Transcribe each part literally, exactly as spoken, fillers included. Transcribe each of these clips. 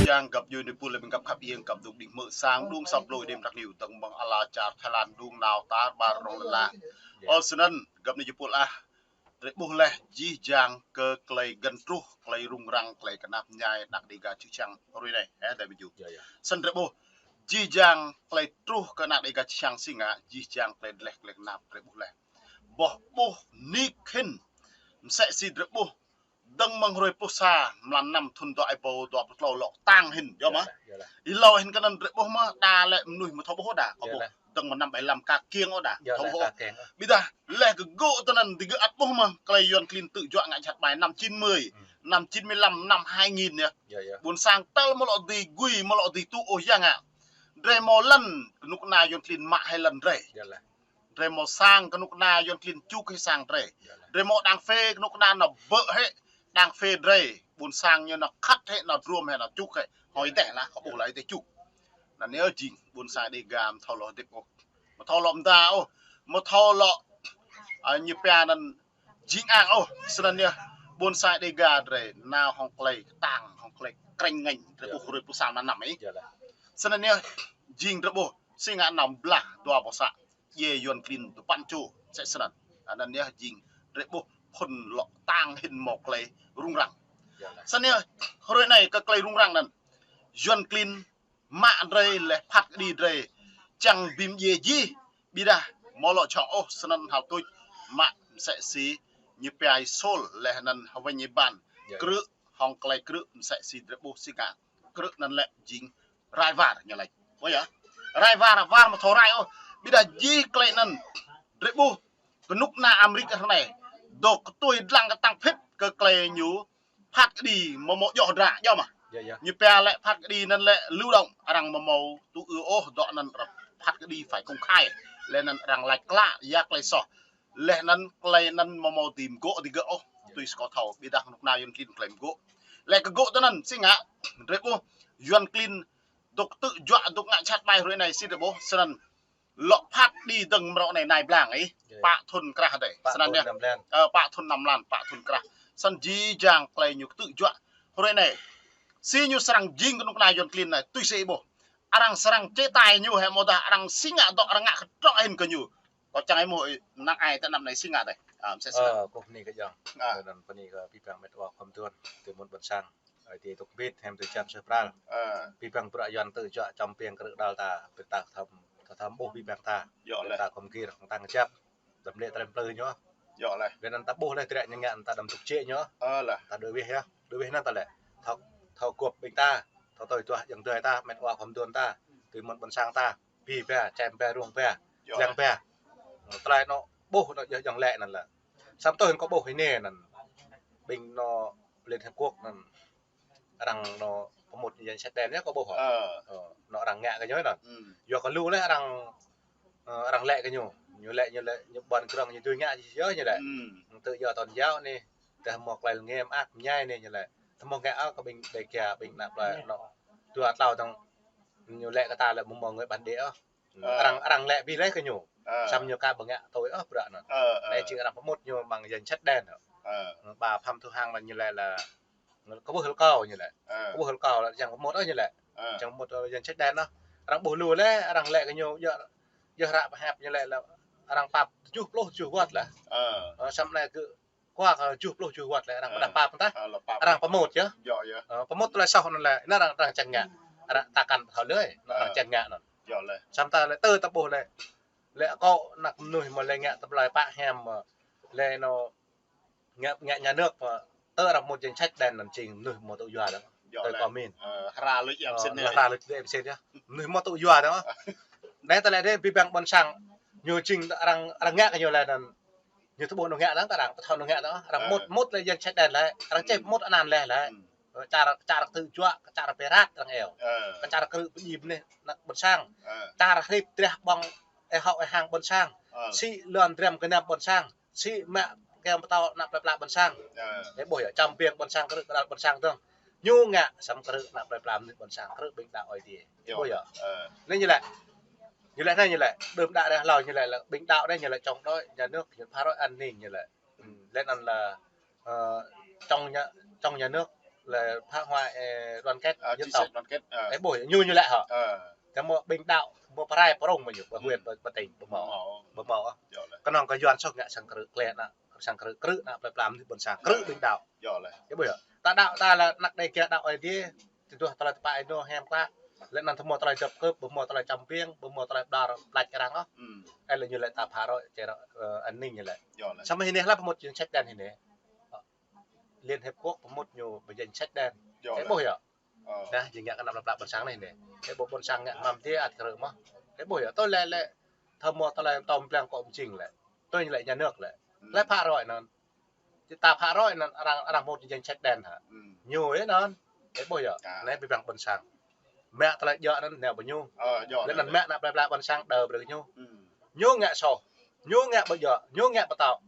Jih jang găp djuai ƀing pul lĕ ƀing găp khăp ieng găp dŏ đĭng hmư̆ sang đung săp plơi đĭ mơ̆ng anai dơ̆ng mơ̆ng ala čar Thái Lan đung nao tar ƀar rŏng lăn la. Ơ, snăn găp anai jih pul ah, drei ƀuh leh jih jang kơ klei găn truh, klei rŭng răng, klei knap mñai anak Dêga čư̆ čhiăng hrơi anai, ơ, adơi ƀing gih. Snăn drei ƀuh jih jang klei truh kơ anak Dêga čư̆ čhiăng si ngă, jih jang klei dleh klei knap drei ƀuh leh. Boh ƀuh nik hĭn, msĕ si drei ƀuh dơ̆ng mơ̆ng hrơi pluh sa mlan năm thŭn dua êbâo dua pluh tlâo lŏ tang hĭn, yơh mơ̆? Êlâo hĭn kơ anăn drei ƀuh mơ̆, đa lĕ mnuih mơ̆ thâo ƀuh đa, kâo ƀuh. Dơ̆ng mơ̆ng năm bảy lăm ka kiăng ôh đa, thâo ƀuh. Bi dah leh kơ gŏ tơ anăn digơ̆ ăt ƀuh mơ̆, klei Yuăn klin tŭ juă ngă jhat ƀai năm chín mươi, năm chín mươi lăm, năm hai nghìn yơh. Ƀuôn sang tơl mơ̆ lŏ dưi gui, mơ̆ lŏ dưi tŭ ôh yang ngă. Drei mâo lăn, knŭk kna Yuăn klin mă hĭ lăn drei. Drei mâo sang knŭk kna Yuăn klin čŭk hĭ sang drei. Drei mâo đang phê knŭk kna nao bơ̆ hĭ đang phê drei. Ƀuôn sang ñu nao khăt hĭ, nao druôm hĭ, nao čŭk hĭ. Hơi dêh lah, kâo ƀuh lah ơi dêh čŭk. Anăn yơh jing ƀuôn sang Dêga mơ̆ thâo lŏ hơdip ôh. Mơ̆ thâo lŏ mda ôh. Mơ̆ thâo lŏ, ơ, ñu pia anăn jing ang ôh. Snăn yơh ƀuôn sang Dêga drei nao hŏng klei ktang, hŏng klei krêñ ngêñ, drei ƀuh hrơi pluh sa mlan năm ih. Snăn yơh jing drei ƀuh si ngă năm blah dua boh să. Djai Yuăn klin tơpăn čô, msĕ snăn. Anăn yơh jing drei ƀuh phŭn lŏ tang hĭn mâo klei rŭng răng. Snăn yơh, hrơi anai kơ klei rŭng răng anăn. Yuăn klin mă drei leh phat kơđi drei. Čang bim djai jih, bi dah mâo lŏ čŏng ôh snăn hăl tuč mă msĕ si ñu pia Sôl leh anăn Hwênh Êban. Krư̆ hŏng klei krư̆ msĕ si drei ƀuh si ngă. Krư̆ anăn lĕ jing rai war ñu lač. Ƀuh yơh. Rai war, war mơ̆ thâo rai ôh. Bi dah jih klei anăn drei ƀuh knŭk kna Amêrik hrơi anai dôk kơtuê dlăng kơtang phĭt kơ klei ñu phat kơđi mơ̆ mâo djŏ hdră, djŏ mơ̆. Ñu pia lĕ phat kơđi anăn lĕ lưu động, arăng mơ̆ mâo tŭ ư ôh, dŏ anăn phat kơđi phải công khai. Leh anăn arăng lač klă ya klei soh. Leh anăn klei anăn mơ̆ mâo dưi mgô̆ digơ̆ ôh. Tui si kâo thâo, bi dah knŭk kna Yuăn klin klei mgô̆. Leh kơ gŏ tơ anăn si ngă, drei ƀuh Yuăn klin dôk tŭ juă dôk ngă jhat ƀai hrơi anai si drei ƀuh, snăn lŏ phat kơđi dơ̆ng mrâo anai nai blang ih, pă thŭn krah adơi. Snăn yơh. Ơ, pă thŭn năm mlan, pă thŭn krah. Snăn jih jang klei ñu tŭ juă hrơi anai. Si ñu srăng jing knŭk kna Yuăn klin anai, tui si ih ƀuh. Arăng srăng chế tài ñu hĕ mơ̆ dah arăng si ngă dŏ arăng ngă kơtrŏ hĭn kơ ñu. Kâo čang ih mơ̆ năng ai tơ năm anai si ngă adơi. Ơ, msĕ snăn. Ơ, kơ anei kơ jang. Anăn pơ anei kơ bi bang met wa khŏm tuan, tui mŭt ƀuôn sang. Ơi ti tŭk bit, hĕm tui čan sơh pral. Bi bang bruă Yuăn tŭ juă čăm piêng krư̆ đăl ta, bi ta thăm, ta thăm ƀuh bi bang ta. Ta khŏm gir, tăng jăp. Đăm lĕ trem plư ñu. Leh anăn ta ƀuh leh trĕ ñu ngă ta đăm tŭk čĕ ñu. Ta đuĕ wih yơh, đuĕ wih anăn ta lĕ. Thâo, thâo gŏp ƀing ta, thâo tui tuah jăng dơi ta, met wa khŏm tuan ta, tui mŭt ƀuôn sang ta. Bi ba, čem ba, ruang ba, lăng ba. Tơlơi anŏ ƀuh anŏ jơh jăng lĕ anăn lĕ. Samơ̆ tơl kâo ƀuh anei anăn. Ƀing anŏ Liên Hiệp Quốc anăn. Arăng anŏ pơmŭt danh sách đen yơh kâo ƀuh. Ơ, anŏ arăng ngă kơ ñu anăn. Yua kơ lu leh arăng, ơ, arăng lĕ kơ ñu. Ñu lĕ, ñu lĕ, ñu ƀuăn krŏng ñu dưi ngă yơh ñu lĕ. Tŭ yua tôn giáo anei, tơdah mâo klei lngem ak mñai anei ñu lĕ. Tơdah mâo ngă ôh kơ ƀing Dêga, ƀing ană plei anŏ. Dua tlâo tơ̆ng ñu lĕ kơ ta lĕ mâo mâo người bản địa ôh. Arăng, arăng lĕ bi leh kơ ñu. Samơ̆ ñu ka ƀu ngă tui ôh bruă anăn. Anei jing arăng pơmŭt ñu mơ̆ng danh sách đen. Bà Phạm Thu Hằng là ñu lĕ là kơ ƀuh hơl kâo ñu lĕ. Kơ ƀuh hơl kâo lĕ čang pơmŭt ôh ñu lĕ. Čang pơmŭt, ơ, danh sách đen anăn. Arăng ƀuh lu leh, arăng lĕ kơ ñu, yơh, yơh hră pơhiăp ñu lĕ là arăng pap tơjuh pluh tơjuh wơ̆t leh. Ơ, samơ̆ anei kơ kua kơ tơjuh pluh tơjuh wơ̆t leh, arăng pơdah pap tah. Arăng pơmŭt yơh. Ơ, pơmŭt tơlơi soh anăn leh, anăn arăng, arăng čang ngă. Arăng ta kăn thâo lơi, arăng čang ngă anăn. Samơ̆ ta lĕ tơ ta ƀuh lĕ. Lĕ kâo anăp mnuih mơ̆ lĕ ngă tơlơi pă hiam mơ̆ lĕ anŏ ngă, ngă nhà nước mơ̆ tơ arăng pơmŭt danh sách đen anăn jing mnuih mâo tŭ yua dơ̆ng. Tui kâo mĭn. Ơ, hra luč ih msĕ anei. Hra luč ih msĕ anei. Mnuih mâo tŭ yua dơ̆ng. Anei ta lĕ dih bi bang ƀuôn sang. Ñu jing arăng, arăng ngă kơ ñu leh anăn. Ñu tơƀuh ñu ngă dơ̆ng, ta arăng, ta thâo ñu ngă dơ̆ng. Arăng pơmŭt, pơmŭt lĕ danh sách đen lĕ. Arăng čeh pơmŭt anăn leh lĕ. Čar, čar tŭ juă, čar pơrat arăng iâu. Čar krư̆ pơdjim anei, anăp ƀuôn sang. Čar hrip drah ƀơ̆ng êhŏ êhăng ƀuôn sang. Sĭ lŏn drăm gơnam ƀuôn sang. Sĭ mă kiăng pơtô anăp plei pla ƀuôn sang. Ơ. Ih ƀuh yơh, čăm piêng ƀuôn sang, krư̆ kơđăl ƀuôn sang dơ̆ng. Ñu ngă samơ̆ krư̆ anăp plei pla mơnuih ƀuôn sang, krư̆ ƀing đaŏ Ơi Adai. Ih ƀuh yơh. Ơ. Anei ñu lĕ. Ñu lĕ anei ñu lĕ. Đưm đă reh hlâo ñu lĕ, lĕ ƀing đaŏ anei ñu lĕ chống đối nhà nước, ñu phá rối an ninh ñu lĕ. Ơ, lĕ anăn là, ơ, chống nhà, chống nhà nước, Lĕ phá hoại, ơ, đoàn kết dân tộc. Ơ, chính sách đoàn kết, ơ. Ơ, ƀuh, ñu, ñu lĕ hă. Ơ. Tơdah mơ̆ ƀing đaŏ, mơ̆ pơrai pơrông mơ̆ ñu, ƀu huyện, ƀu, ƀu tỉnh, ƀu hmâo. Ƀu hmâo. Ƀu hmâo. Yơh lĕ. Kơnơ̆ng kơ Yuan soh ngă sang krư̆ klĕ ană, sang krư̆, krư̆ ană plơi pla mơnuih ƀôn sang, krư̆ ƀing đaŏ. Yơh lĕ. Ơ, ƀuh yơh. Ta đaŏ ta lĕ ană Đêga đaŏ Aê Diê, tơdah tơlơi tơpă ih nô hiam klă. Lĕ anŭn tơhmâo tơlơi djŏp kơp, ƀu hmâo tơlơi čăm ƀiêng, ƀu hmâo tơlơi ƀlŏr plač arăng ôh. Ơ, lĕ ñu lĕ ta phá rối, čê rô, ơ, an ninh ñu lĕ. Yơh lĕ. Samơ̆ hơnai hlăp mŭt ñu čĕk đen hơnai. Liên Hiệp Quốc pơmŭt ñu bơjing čĕk đen. Yơh lĕ. Ơ, ƀuh yơh. Ơ. Nah, jing ngă kơ ană plơi pla ƀôn sang anai anai. Ơ, ƀuh ƀôn sang ngă mơ̆ng tơlơi ăt krư̆ mơ̆. Ơ, ƀuh yơh. Tui lĕ, lĕ, tơhmâo tơlơi tơm plăng kơ mơjing lĕ. Tui ñu lĕ nhà nước lĕ. Lĕ phá rối anŭn. Či ta phá rối anŭn arăng, arăng pơmŭt ñu jing čĕk đen hă. Ñu yơh anŭn. Ơ, ƀuh yơh. Anai ƀing ƀôn sang. Mă tơlơi djơ̆ anŭn nao ƀơi ñu. Ơ, djơ̆ lĕ anŭn. Mă ană plơi pla ƀôn sang đơ brơi ñu. Ñu ngă soh. Ñu ngă ƀu djơ̆. Ñu ngă ƀu tŏ.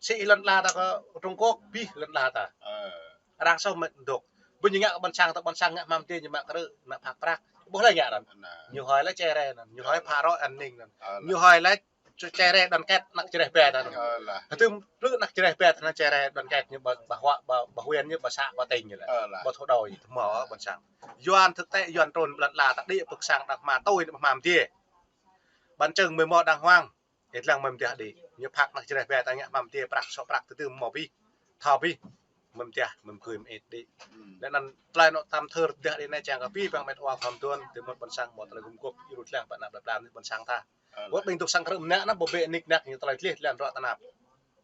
Sĭ lŏn ala ta kơ Trung Quốc, abih lŏn ala ta. Ơ. Arăng soh mơ̆n dŏ. Ƀu ñu ngă kơ ƀôn sang, ta ƀôn sang ngă hmâo tơlơi ñu mă krư̆, mă phak prăk. Ƀuh lĕ ngă anŭn. Anai. Ñu hơi lĕ čê rê anŭn. Ñu hơi phá rối an ninh anŭn. Ơ, ñu hơi lĕ čê rê đoàn kết ană čơreh bĕ ta anŭn. Ơ lĕ. Hơdôm plư ană čơreh bĕ ta anŭn čê rê đoàn kết ñu ƀu, ƀu huyện, ƀu huyện ñu ƀu xã ƀu tỉnh ñu lĕ. Ơ lĕ. Ƀu thâo đôč ñu tơhmâo ƀôn sang. Yuan thực tế Yuan trŭn lŏn ala ta đĭ pơ̆k sang đah mơ̆ tui anŭn hmâo tơlơi. Bằng chứng mơ̆ hmâo đàng hoàng. Ih lăng mơ̆ mơtiah đĭ. Ñu phak ană čơreh bĕ ta ngă hmâo tơlơi prăk, sŏk prăk tơdơi hmâo abih. Thâo abih. Mơ̆ mơtiah, mơ̆ gơ̆ mơ̆ ĕt đĭ. Lĕ anŭn tơlơi anŏ tam thơr mơtiah đĭ anai čang kơ abih bang met wa khŏm tuan, tơmŭt ƀôn sang hmâo tơlơi gum gôp, yua lĕ lăng ƀơi ană plơi pla mơnuih ƀôn sang ta. Ơ lĕ. Wơ̆t ƀing dŏ sang krư̆ mơnă anŭn ƀu bĕ nik nak ñu tơlơi tleh lĕ rŏ tơnap.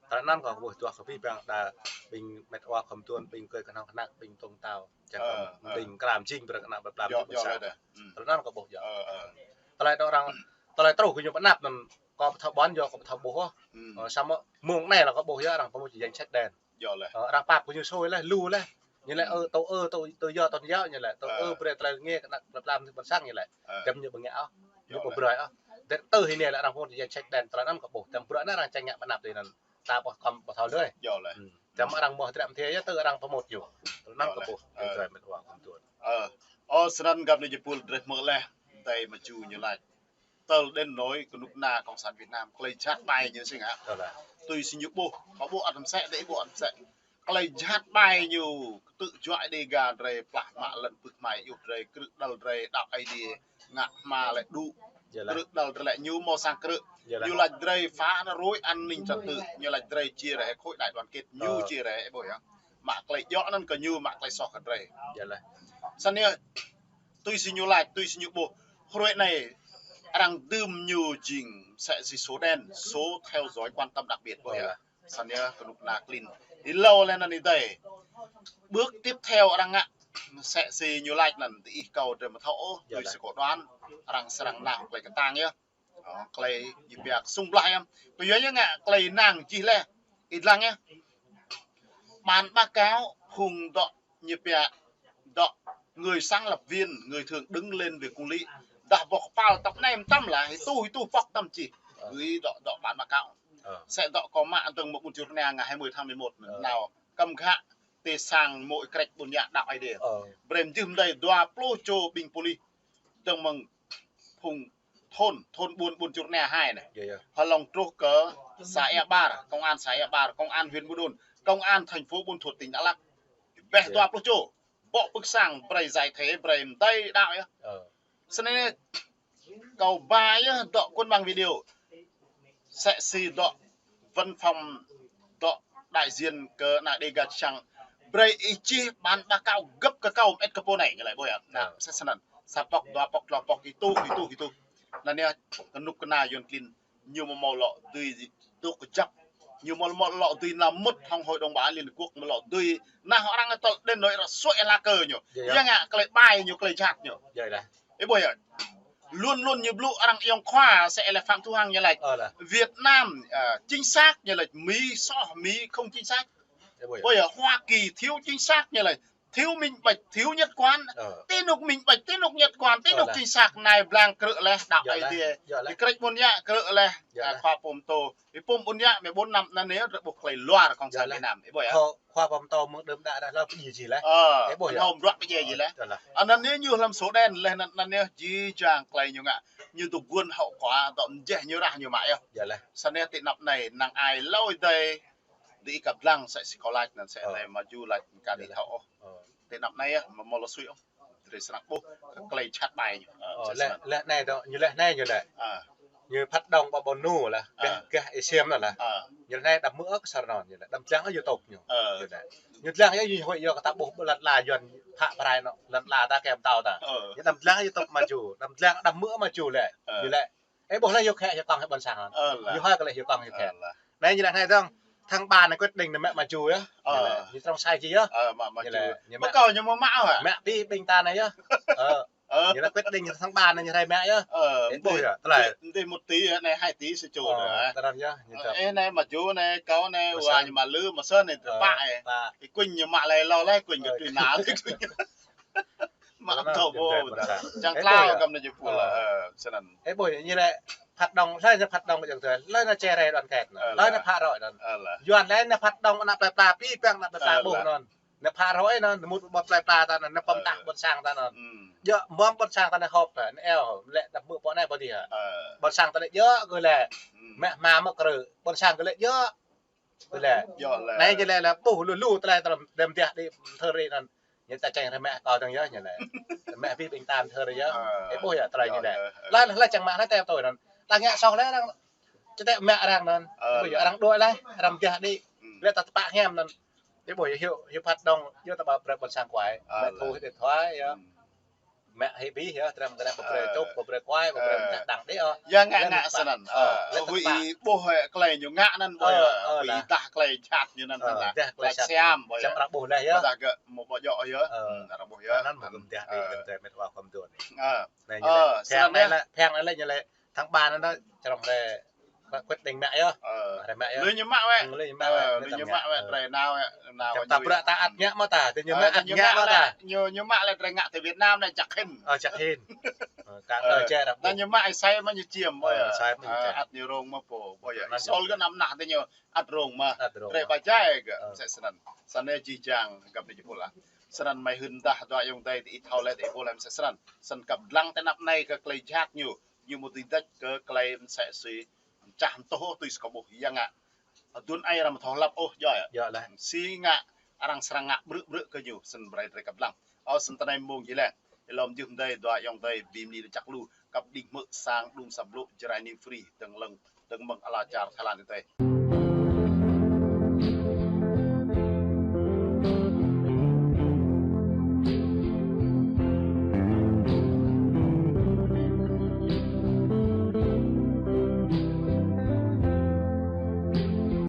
Tơlơi anŭn kâo ƀuh tuah kơ abih bang đa ƀing met wa khŏm tuan, ƀing kơi kơnơ̆ng kơnăk, ƀing tông tao. Čang kơ ƀing kram jing brơi kơ ană plơi pla mơnuih ƀôn sang. Tơlơi anŭn kâo ƀuh yơh. Tơlơi dŏ arăng, tơlơi truh kơ ñu pơnăp anŭn kâo ƀu thâo ƀuăn yơh, kâo ƀu thâo ƀuh ôh. Ơ, samơ̆ mơ̆ng anai lĕ kâo ƀuh yơh arăng pơmŭt jing čĕk đen. Yơh lĕ. Ơ, arăng pap kơ ñu sui lĕ, lu lĕ. Ñu lĕ, ơ, tơ, ơ, tơ, tơ yơh, tơl yơh, ñu lĕ. Tơ, ơ, brơi tơlơi rơngiă kơ ană plơi pla mơnuih ƀôn sang ñu lĕ. Ơ. Tơm ñu ƀu ngă ôh. Ñu ƀu brơi ôh. Dêh tơ hơnai lĕ arăng pơmŭt jing čĕk đen, tơlơi anŭn kâo ƀuh. Tơm bruă anai arăng čang ngă pơnăp tui anŭn. Ta ƀuh khŏm ƀu thâo lơi. Yơh lĕ. Tơm arăng mơ̆ trĕm thê yơh tơ arăng pơmŭt ñu. Tơlơi anŭn kâo ƀuh. Ơ. Tơlơi met wa khŏm tuan. Ơ. Ơ, snăn găp anai jơpul drơi mơ̆ lĕ. Tơlơi mơ̆ ñu ñu laĭ. Tơl đến nỗi kơnuk kơna Cộng sản Việt Nam, tơlơi jhat ƀai ñu sĭt ngă. Tui si ñu ƀuh, kâo ƀuh ăt mơsĕ, đĭ ƀuh ăt mơsĕ. Tơlơi jhat ƀai ñu, tŭ juă Đêga drơi plah mă lŏn pưk hmai yua drơi krư̆ đăl drơi đaŏ Aê Diê, ngă hmua lĕ đu. Krư̆ đăl drơi lĕ ñu hmâo sang krư̆. Ñu laĭ drơi phá rối an ninh trật tự, ñu laĭ drơi chia rẽ khối đại đoàn kết, ñu chia rẽ ƀuh yơh. Mă tơlơi djơ̆ anŭn kơ ñu, mă tơlơi soh kơ drơi. Snăn yơh, tui si ñu laĭ, tui si ñu ƀuh. Hruê anai, arăng dưm ñu jing msĕ si số đen, số theo dõi quan tâm đặc biệt ƀuh yơh. Snăn yơh, kơnuk kơna klin. Ih hlâo lĕ anăn ih dơi. Bước tiếp theo arăng ngă, msĕ si ñu laĭ anăn, tơ ih kâo drơi mơ̆ thâo ôh, tui si kâo đoán, arăng srăng nao tơlơi kơtang yơh. Ơ, tơlơi ñu pia sung blah yơh. Kơ yua ñu ngă tơlơi năng jih lĕ. Ih lăng yơh. Bản báo cáo phung dŏ ñu pia dŏ người sáng lập viên, người thường đứng lên việc công lý. Dah boh kơpal tŏk nem tăm lah, ih tuh, ih tuh pŏk tăm čih. Gửi dŏ, dŏ bản báo cáo. Ơ. Msĕ dŏ kâo mă dơ̆ng mơ̆ng ƀuôn Čư̆ Rơnia ngày hai mươi tháng mười một. Ơ. Nao kăm khă tơ sang mơ̆ ih krĕč ƀuôn Ia đaŏ Aê Diê. Ơ. Brem jưh mơdơi dua pluh čô ƀing pôlis. Dơ̆ng mơ̆ng phung thôn, thôn ƀuôn, ƀuôn Čư̆ Rơnia hai anai. Yơh, yơh. Hlŏng truh kơ xã Ia Bar, công an xã Ia Bar, công an huyện Buôn Đôn, công an thành phố Buôn Thuột tỉnh Đắk Lắk. Ƀĕ dua pluh čô. Bŏ pưk sang brơi giải thể brơi mơdơi đaŏ yơh. Ơ. Snăn anai kâo ba yơh dŏ cuốn băng video. Msĕ si dŏ văn phòng dŏ đại diện kơ ană Đêga čang. Brơi ih čih bản báo cáo găp kơ kâo mơ̆ ĕt kơ pô anai ñu laĭ ƀuh yơh. Anai, msĕ snăn. Sa pŏk, dua pŏk, tlâo pŏk, ih tuh, ih tuh, ih tuh. Anăn yơh, kơnuk kơna Yuan klin ñu mơ̆ hmâo lŏ dưi dŏ kơjăp. Ñu mơ̆, mơ̆ lŏ dưi nao mŭt hŏng Hội đồng Bảo an Liên Hợp Quốc mơ̆ lŏ dưi. Nah, arăng tơl đến nỗi arăng suaih la kơ ñu. Yơh, yơh. Yua ngă tơlơi ƀai ñu, tơlơi jhat ñu. Yơh, yơh. Ih ƀuh yơh. Luôn luôn ñu blŭ arăng ayŏng khua sĕ lĕ Phạm Thu Hằng ñu laĭ. Ơ, lah. Việt Nam, à, chính xác ñu laĭ, Mỹ soh, Mỹ không chính xác. Ih ƀuh yơh. Ƀuh yơh, Hoa Kỳ thiếu chính xác ñu laĭ. Thiếu minh bạch, thiếu nhất quán. Ơ. Tơ anŭk minh bạch, tơ anŭk nhất quán, tơ anŭk chính xác, anai blang krư̆ leh, đaŏ Aê Diê. Ih krĕč ƀuôn Ia krư̆ leh, à, khua pô mtô. Ih pŭm ƀuôn Ia mơ̆ ƀuôn năm anăn yơh, rơ̆ ƀuh tơlơi luar Cộng sản Việt Nam. Ih ƀuh yơh. Khua, khua pô mtô mơ̆ng đưm đă đah hlâo pơdjai jih leh. Ơ, ih ƀuh yơh. Hlâo mrŏ pơdjai jih leh. Ơ, lah. Anăn yơh ñu hlăm số đen leh anăn, anăn yơh jih jang tơlơi ñu ngă. Ñu dŏ guôn hậu quả, dŏ mjeh ñu rah ñu mă yơh. Yơh leh. Snăn yơh ti anăp anai, năng ai hlâo ih dơi, dưi kăp dlăng, msĕ si kâo laĭ anăn, msĕ anai mă ju laĭ, kơ ih thâo ôh. Ơ. Tơ anăp anai yơh, mă mơ̆ lŏ sui ôh. Drơi srăng ƀuh, klei jhat ƀai ñu. Ơ, ơ, jhat lĕ, srăng. Lĕ anai dŏ, ñu lĕ anai ñu lĕ. Ơ. Ñu phat đŏng ƀă ƀôn nu lah, ơ, gah, gah Ê Siêm lah lah. Ơ. Ñu lĕ anai đăm mơ̆ ôh kơ sar non, ñu lĕ đăm dlăng ôh YouTube ñu. Ơ. Ñu lĕ. Ñu dlăng yơh, ñu huĭ yơh kơ ta ƀuh ƀơi lăn ala Yuan phă prai nŏ, lăn ala ta kem tao ta. Ơ. Ñu đăm dlăng YouTube mă jŭ, đăm dlăng đăm mơ̆ mă jŭ lĕ. Ơ. Ñu lĕ. Ê, ƀuh lah yua khe, yua kŏng hĭ ƀôn sang. Ơ lah. Yua hơget lĕ yua kŏng yua khe. Ơ lah. Anai ñu lĕ anai dong, tháng ba anai quyết định anai mă mă jŭ yơh. Ơ. Ñu lĕ, ñu trong sai jih yơh. Ơ, mă, mă jŭ. Ñu lĕ, ñu mă. Mă kâo ñu mă mă hă? Mă pi ƀing ta anai yơh. Ơ. Ơ. Ñu lĕ quyết định tháng ba anai ñu rai mă yơh. Ơ, ê, ƀuh yơh, tơlơi. Ê, ê, một tỷ anai hai tỷ sa čô. Ơ, tơlơi. Tơlơi yơh, ñu tơlơi. Ơ, ê, anai mă jŭ anai, kâo anai, mă wa sơ̆n. Ñu mă lư, mă sơ̆n anai, ơ, tơpă, ê. Tơpă. Ê, kuñ ñu mă lĕ lo lĕ, kuñ ñu tui nal, kuñ. Mă tơlơi ƀuh, ƀuh. Čang klao kơ anai ñu pul. Ơ. Ơ, sơnăn. Ê, ƀuh, ñu lĕ phat đŏng, hlơi ñu phat đŏng ƀơi čang tơlơi. Hlơi ñu čơrai đoàn kết anŭn. Ơ, hlơi ñu lah. Pha roi anŭn. Ơ, lah. Yuan hlơi ñu phat đŏng anăp plơi pla, pi păng anăp plơi pla ƀuh anŭn. Ñu pha roi anŭn, ñu mŭt ƀơi plơi pla ta anŭn, ñu pơm tah ƀôn sang ta anŭn. Ơ. Ơ. Djơ̆, mơ̆ng ƀôn sang ta anŭn họp ta, anŭn eo, lĕ đăm mơ̆ pô anai pô dih hă. Ơ. Ƀôn sang ta lĕ djơ̆ kơ lĕ. Ơ. Mă hma mă krư, ƀôn sang kơ lĕ djơ̆. Tơlơi. Yơh lĕ. Anai jơ̆ lĕ, lĕ ƀuh lu lu tơlơi tơlơi đơm dih đĭ thơ ri anŭn. Ñu ta čang rai mă kâo dong yơh ñu lĕ. Mă pi ƀing ta thơ ri yơh. Ơ. Ê ƀuh yơh tơlơi ñu lĕ. Yơh, yơh. Hlơi, hlơi čang mă hlơi tơlơi tui anŭn. Ta ngă soh lĕ arăng. Čơtĕ mă arăng anŭn. Ơ. Ê ƀuh yơh arăng đuaĭ lĕ, arăng dih đĭ. Ơ. Lĕ ta tơpă hiam anŭn. Ê ƀuh yơh hiu, hiu phat đŏng, yơh ta ƀă brơi ƀôn sang kuai. Ơ, mă thu lĕ. Hĭ điện thoại yơh. Ơ. Mă hĭ ƀih yơh, tram kơ anai ƀu brơi, ơ, čŭp, ƀu brơi kuai, ƀu brơi, ơ, mơ̆ tah đăng đĭ ôh. Yua ngă, lĕ ngă tơpă. Sơnăn. Ơ, ơ, lĕ huĭ tơpă. Ƀuh, ơ, klei ñu ngă anŭn ƀuh, ơ, ơ, huĭ lah. Dah klei jhat ñu anŭn, ơ, lah. Dah klei jhat. Siam ƀuh yơh. Siam arăng ƀuh lah yơh. Ƀudah gơ̆ mơ̆ ƀu djơ̆ yơh. Ơ. Ơ, arăng ƀuh yơh. Anŭn mơ̆ gơ̆ dah đĭ, ơ, gơ̆ dah met wa khŏm dun. Ơ. Anai ñu lĕ. Ơ, phiăng sơnăn anai lĕ, phiăng anai lĕ ñu lĕ. Tháng ba anŭn, čơrŏng lĕ, quyết định mă yơh. Ơ. Rai mă yơh. Lui ñu mă wĕ. Ơ, lui ñu mă wĕ. Ơ, lui ñu mă wĕ, ơ. Rai nao wĕ, nao wĕ. Tơdah bruă ta ăt ngă mơ̆ ta, tơ ñu mă ăt ngă mơ̆ ta. Ñu, ñu mă lĕ rai ngă tơ Việt Nam anai jăk hĭn. Ơ, jăk hĭn. Ơ, kang ơ, ơ, jĕ ră. Anai ñu mă ih sai mă ñu čiêm, ơ, ƀuh yơh. Ih sai mă ñu čiêm. Ơ, ăt ñu rông mă pô, ƀuh yơh. Anŭn Ih Sol yơh. Kơ anăm nah tơ ñu ăt rông mă. Ăt rông mă. Rai ba jai gơ̆, ơ, mơsĕ sơnăn. Sơnăn jih jang găp anai jơpul ah. Sơnăn mơ̆ hưn dah dua ayŏng adơi tơ ih thâo lĕ tơ ih ƀuh lĕ mơsĕ sơnăn. Sơnăn kăp dlăng tơ anăp anai kơ klei jhat ñu. Ñu mơ̆ tui dăč kơ klei mơsĕ sui. Čah mơtuh ôh tui sa kơ ƀuh, yua ngă. Adun ai arăng mơtuh lăp ôh, djơ̆. Djơ̆ lah. Si ngă, arăng srăng ngă brư̆ brư̆ kơ ñu, sơnăn brơi drơi kăp dlăng. Ơ, sơnăn tơ anai mông jih lĕ. Ih lŏm jưh mơdơi, dua ayŏng adơi, ƀing mơnuih čăk lu, kăp đĭ hmư̆ sang đŭm sa blŭ, Jrai News Free, dơ̆ng lăng, dơ̆ng mơ̆ng ala čar Thái Lan tơ.